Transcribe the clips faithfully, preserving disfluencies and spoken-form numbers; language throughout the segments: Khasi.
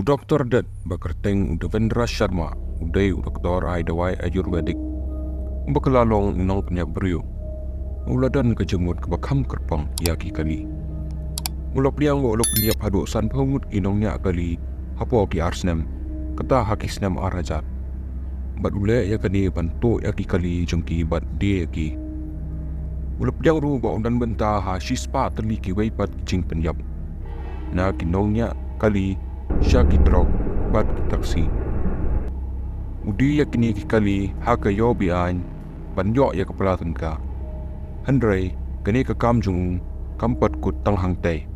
Doktor Dent ba kyrteng u Devendra Sharma u dei u doktor ai dawai Ayurvedic uba kylla long u nongpynïap briew. U la don ka jingmut kaba kham kyrpang ïa ki kali. U la pdiang ba u la pynïap haduh sanphew ngut ki nongñiah kali hapoh ki ar snem, kata ha ki snem ar hajar. Bad u leh ïa kane ban tuh ïa ki kali jong ki bad die ïa ki. U la pdiang ruh ba u don bynta ha shispah tylli kiwei pat ki jingpynïap, na ki nongñiah kali sha ki trok bad ki taxi. U die ïa kine ki kali ha ka ïew be-aiñ ban ïoh ïa ka pala tyngka. Hynrei kane ka kam jong u kam pat kut tang hangtei.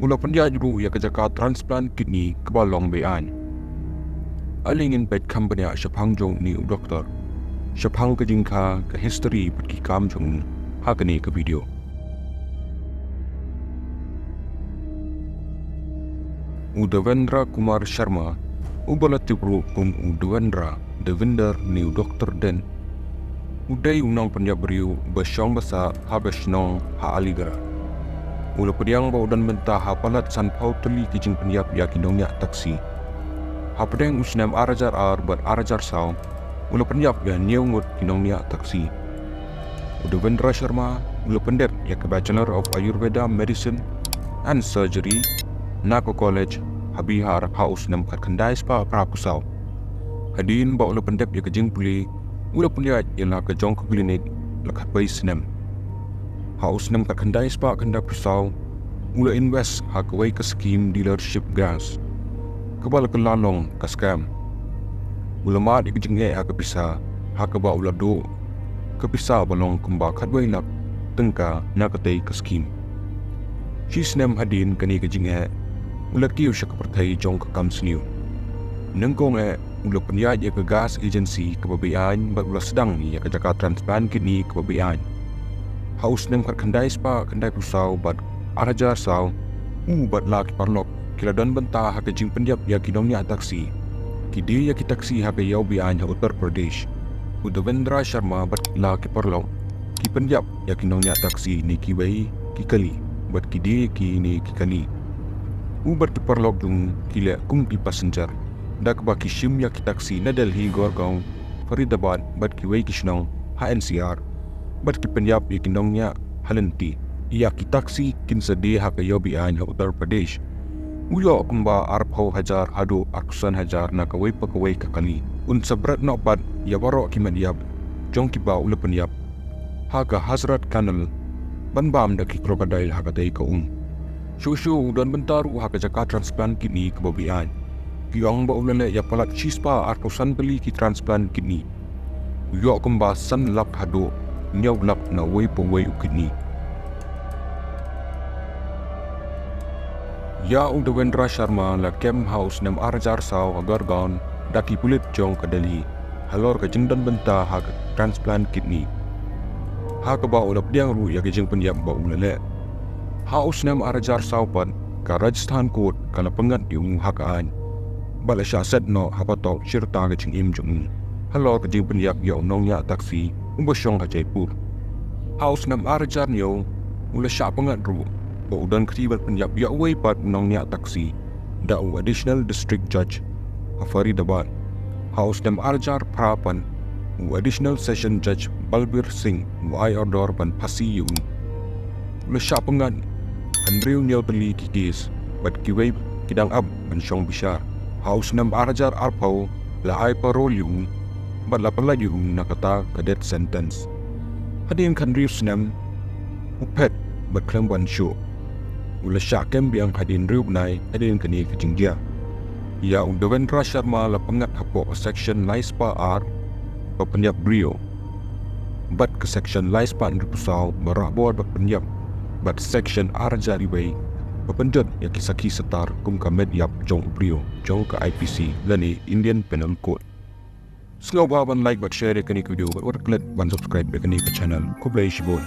U la pynïaid ruh ïa ka jaka transplant kidney kaba long be-aiñ. Ale ngin peit kham bniah shaphang jong une u doktor, shaphang ka jingkha, ka history bad ki kam jong u ha kane ka video. U Devendra Kumar Sharma, uba la tip ruh kum u Devendra, Devinder ne u Doktor Dent, u dei u nongpynïap briew uba shong ba sah ha ka shnong ha Aligarh. U la pdiang ba u don bynta ha palat sanphew tylli ki jingpynïap ïa ki nongñiah taxi. Hapdeng u snem ar hajar ar bad ar hajar saw, u la pynïap ïa hynñiew ngut ki nongñiah taxi. U Devendra Sharma u la pyndep ïa ka Bachelor of Ayurveda Medicine and Surgery na ka college ha Bihar ha u snem khatkhyndai spah phra phew saw. Hadien ba u la pyndep ïa ka jingpule, u la pynïaid ïa la ka jong ka klinik la khatwei snem. Ha u snem khatkhyndai spah khyndai phew saw, u la invest ha kawei ka scheme dealership gas, kaba la kylla long ka scam. U la mad ïa ka jingeh ha ka pisa, ha kaba u la duh ka pisa ba long kumba khatwei lak tyngka na katei ka scheme. Shi snem hadien kane ka jingeh, u la kiew sha ka pyrthei jong ka kam sniew. Nyngkong eh, u la pynïaid ïa ka gas agency kaba be-aiñ bad u la sdang ïa ka jaka transplant kidney kaba be-aiñ. Ha u snem khatkhyndai spah khyndai phew saw bad ar hajar saw, u bad la ki paralok ki la don bynta ha ka jingpynïap ïa ki nongñiah taxi. Ki die ïa ki taxi ha ka ïew be-aiñ ha Uttar Pradesh. U Devendra Sharma bad la ki paralok ki pynïap ïa ki nongñiah taxi ne kiwei ki kali, bad ki die ïa ki ne ki kali. U bad ki paralok jong u ki leh kum ki passenger, da kaba ki shim ïa ki taxi na Delhi, Gurgaon, Faridabad bad kiwei ki shnong ha N C R, bad ki pynïap ïa ki nongñiah ha lynti. Ïa ki taxi kin sa die ha ka ïew be-aiñ ha Uttar Pradesh. U ïoh kumba arphew hajar haduh arphew san hajar na kawei pa kawei ka kali. Un sa bret noh pat ïa baroh ki met ïap jong kiba u la pynïap ha ka Hazrat Canal ban bam da ki crocodile ha katei ka um. Shuh shuh u don bynta ruh ha ka jaka transplant kidney kaba be-aiñ. Ki ong ba u la leh ïa palat shispah arphew san tylli ki transplant kidney. U ïoh kumba san lak haduh hynñiew lak na uwei pa uwei u kidney. Ïa u Devendra Sharma la kem ha u snem ar hajar saw ha Gurgaon da ki pulit jong ka Delhi halor ka jingdon bynta ha ka transplant kidney, ha kaba u la pdiang ruh ïa ka jingpynïap ba u la leh. Ha u snem ar hajar saw pat, ka Rajasthan Court ka la pyngngad ïa u ha ka aiñ, bad la shah set noh ha patok shi rta ka jingim jong u halor ka jingpynïap ïa u nongñiah taxi uba shong ha Jaipur. Ha u snem ar hajar hynñiew, u la shah pyngngad ruh ba u don kti ban pynïap ïa uwei pat u nongñiah taxi da u Additional District Judge ha Faridabad. Ha u snem ar hajar phra pat, u Additional Session Judge Balbir Singh u ai order ban phasi ïa u. U la shah pyngngad hynriew hynñiew tylli ki case, bad kiwei ki dang ap ban shong bishar. Ha u snem ar hajar arphew, la ai parole ïa u bad la pyllait ïa u na kata ka death sentence. Hadien ka hynriew snem, u phet bad khlem wan shuh. U la shah kem biang hadien hynriew bnai hadien kane ka jingjia. Ïa u Devendra Sharma la pyngngad hapoh ka section lai spah ar, ba pynïap briew, bad ka section lai spah hynriewphew saw, ba rah bor bad pynïap, bad section ar hajar wei, ba pynjot ïa ki sakhi satar kum ka met ïap jong u briew jong ka I P C lane Indian Penal Code. Sngewbha ban like bad share ïa kane ka video bad wat klet ban subscribe ïa kane ka channel. Khublei shibun.